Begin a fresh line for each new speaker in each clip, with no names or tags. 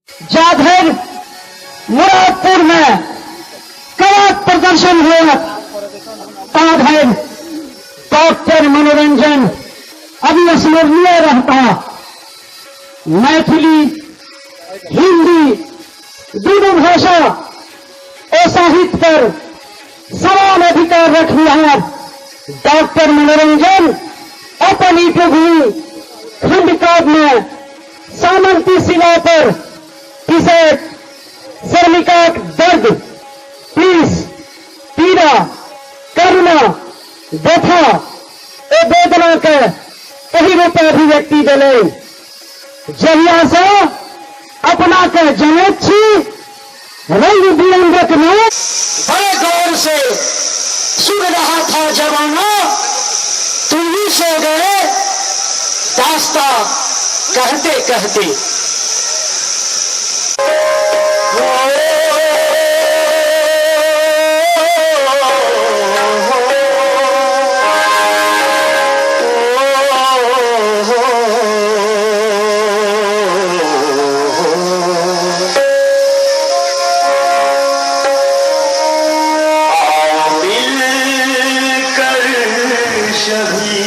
जाधरि मुरादपुर में कला प्रदर्शन होयत ताधरि डॉक्टर मनोरंजन अविस्मरणीय रहता। मैथिली हिंदी दुनू भाषा और साहित्य पर समान अधिकार रखनिहार डॉक्टर मनोरंजन अपन भूमि खंडकाव्य में सामंती शिला पर किसक श्रमिकाक दर्द, पीस, पीड़ा, करुणा, व्यथा ओ वेदना के एहि रूपे अभिव्यक्ति देलनि। जहिया से अपना के जनैत छी रंग बिरंगक नाम बड़े गौर से सुन रहा था जमाना, तुम ही सो गए दास्ता कहते कहते।
मिलकर सभी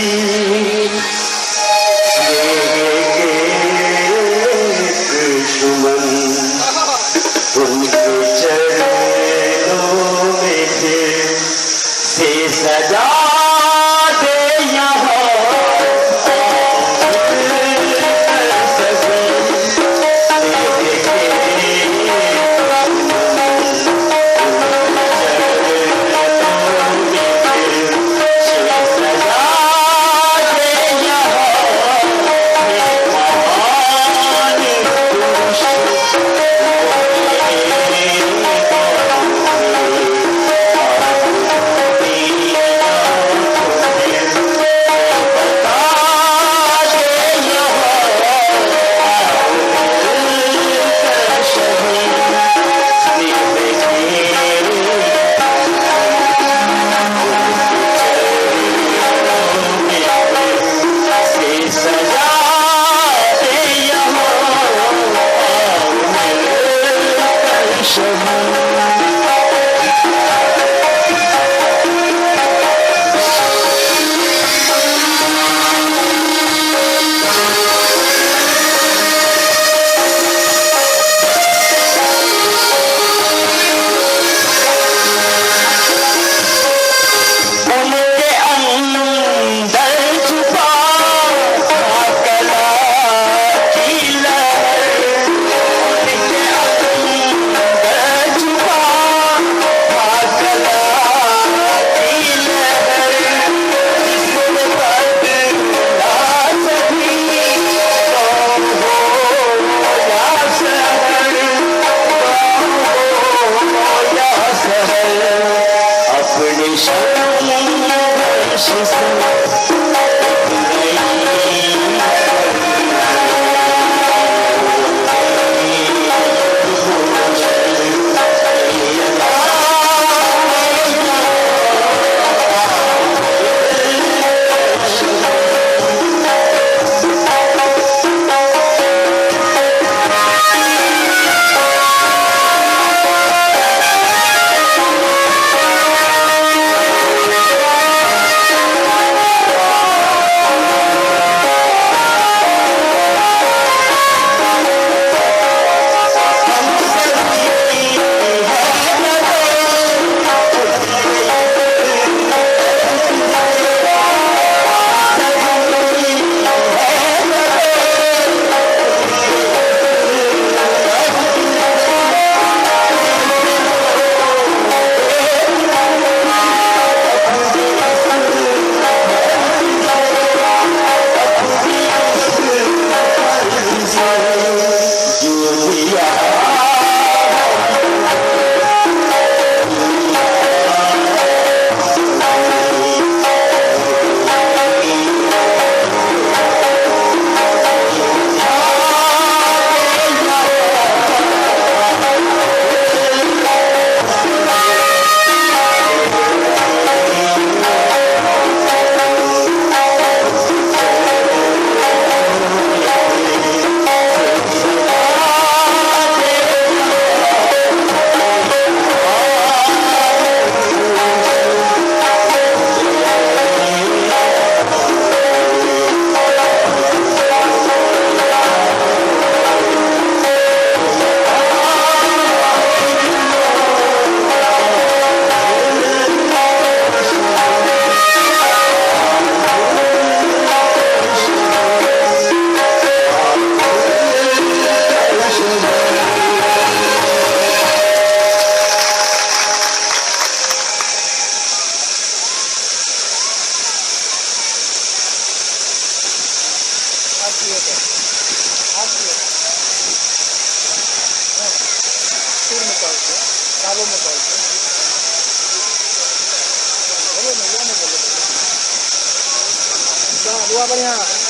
बढ़िया।